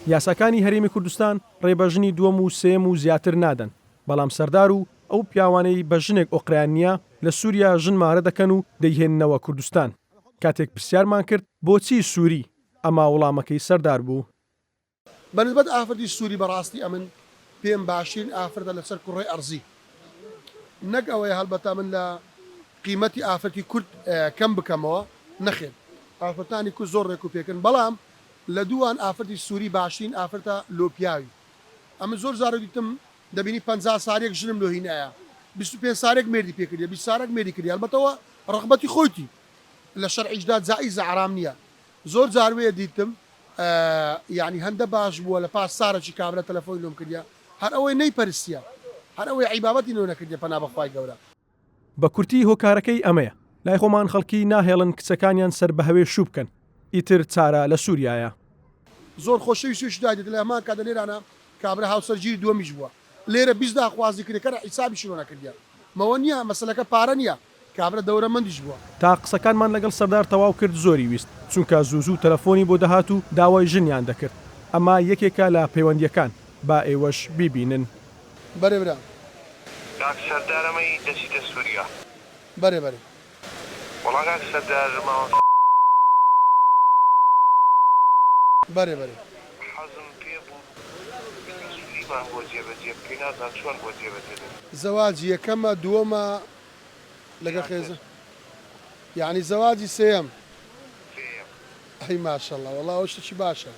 یاساکانی هەرێمی کوردستان ڕێ بە ژنی دووەم و سێیەم و زیاتر نادەن، بەڵام سەردار و ئەو پیاوانەی بە ژنێک ئۆقرەیان نییە لە سووریا ژن مارە دەکەن و دەیهێننەوە کوردستان. کاتێک پرسیارمان کرد بۆچی سووری؟ ئەمە وڵامەکەی سەردار بوو. بە نسبەت ئافرەتی سوری بەڕاستی ئەمن پێم باشترین ئافرەتە لەسەر کوڕەی ئەرزی نەک ئەوەی هەڵبەتە من لە قیمەتی ئافرەتی کورد کەم بکەمەوە نەخێر ئافرەتانی کورد زۆر ڕێک و پێکن بەڵام لە دووان ئافرەتی سوری باشترین ئافرەتە لۆ پیاوی ئەمن زۆر جارە دیتم دەبینی 50 سارێک ژنم لۆ هینایە 25 سارێک مێردی پێکردیە 20 سارێک مێردی کردی هەڵبەتەوە ڕەغبەتی خۆیتی لە شەرعیشدا جائیزە حەرام نییە زۆر جار وێ دیتم یانی هەندە باش بووە لە پاش سارەکی کابرا تەلەفۆنی لۆم کردیە هەر ئەوەی نەی پەرستیە هەر ئەوەی عیبابەتی لۆ نەکردیە پەنا بەخوای گەورە. بە کورتی هۆکارەکەی ئەمەیە لای خۆمان خەڵکی ناهێڵن کچەکانیان سەر بە هەوێ شوو بکەن ئیتر چارە لە سوریایە. زۆر خۆشەویستیش دای دێت لە هەمان کاتدا لێرانە کابرا هاوسەرگیری دووەمیش بووە لێرە 20 داخوازی کردیە کەرە حیسابیشی لۆ نەکردیە مەوە نیە مەسەلەکە پارە نیە کابرا دەورەمەندیش بووە. تا قسەکانمان لەگەڵ سەردار تەواو کرد زۆری ویست، چونکە زوو زوو تەلەفۆنی بۆ دەهات و داوای ژنیان دەکرد. ئەمە یەکێکە لە پەیوەندییەکان، با ئێوەش بیبینن. بەرێ برا. کاک سەردار ئەمەی دەچیتە سوریا. بەرێ بەرێ. وەڵا کاک سەردار مامۆستا. بەرێ بەرێ. حەزم پێ بوو سوریمان بۆ جێبەجێ بکەی نازانم چۆن بۆ جێبەجێ دەبێ. زەواجی یەکەمە دووەمە لەگەڵ خێزان یانی زەواجی سێیەم. سێیەم. ئەی ماشەڵا وەڵا ئەوە شتێکی باشە.